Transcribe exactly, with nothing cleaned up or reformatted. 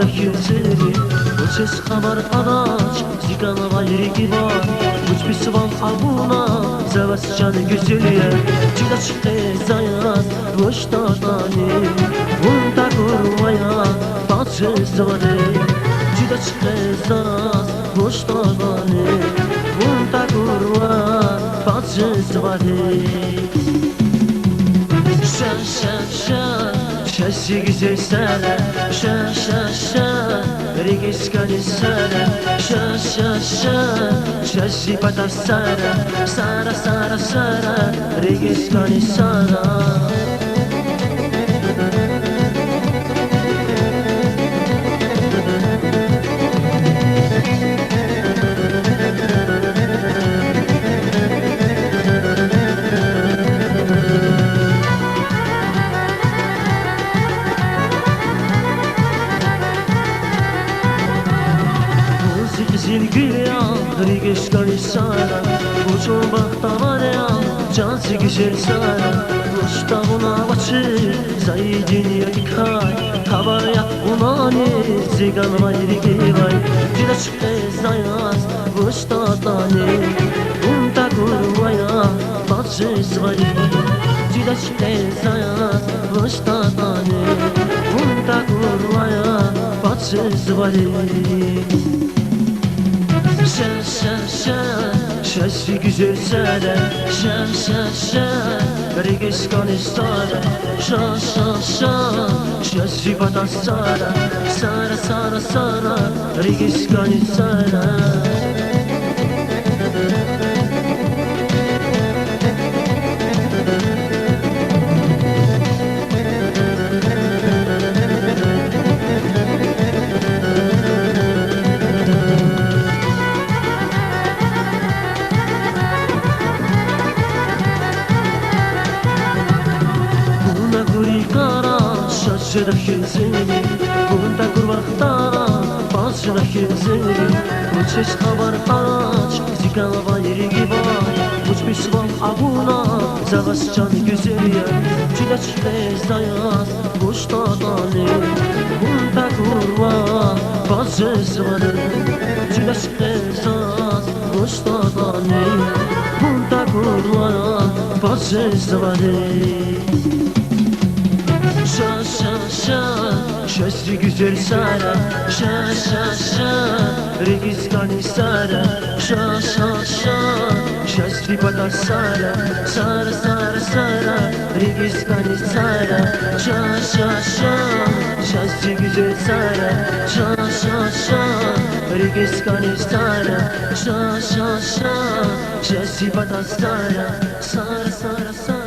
Рахинцери, вучиз хабар кьадач, зи кӀанвай рикӀивай, вуч писвал авуна, за ваз чан гуьзел я, чидач къе заз, вуч татани, вун такурвай я, пад жезвади, чидач къе заз, вуч татани, вун такурвай, пад жезвади. Ша, ша, ша, ша зи гуьзел сара, ша, ша, ша, рикӀиз кӀани сара, ша, ша, ша, ша зи пата сара, сара, сара, сара, рикӀиз кӀани сара. Вун зи къизилгуьл я, рикӀиз кӀани сара, вун чун бахтавар я, чан зи гуьзел сара, вуч тавуна авачир за и дуьньядикай, хабар яхъ вунани зи кӀанвай рикӀивай, чидач къе заз, вуч татани, вун такурвай я, пад жезвади, чидач къе заз, вуч татани, вун такурвай я, пад жезвади. Ша, ша, ша, ша зи гуьзел сара, ша, ша, ша, рикӀиз кӀани сара, ша, ша, ша, ша зи пата сара, сара, сара, сара, рикӀиз кӀани сара. Вун акур йикъара, ша жеда хизанри, вун такур вахтара, пад жеда хизанри, вучиз хабар кьадач, зи кӀанвай рикӀивай, вуч писвал авуна, за ваз чан гуьзел я, чидач къе заз, вуч татани, вун такурвай, пад жезвади, чидач къе заз, вуч татани, вун такурвай, пад жезвади. Ша, ша, ша, ша зи гуьзел сара, ша, ша, ша, рикӀиз кӀани сара, ша, ша, ша, ша зи пата сара, сара, сара, сара, рикӀиз кӀани сара, ша, ша, ша, ша зи гуьзел сара, ша, ша, ша, рикӀиз кӀани сара, ша, ша, ша, ша зи пата сара, сара, сара, сара.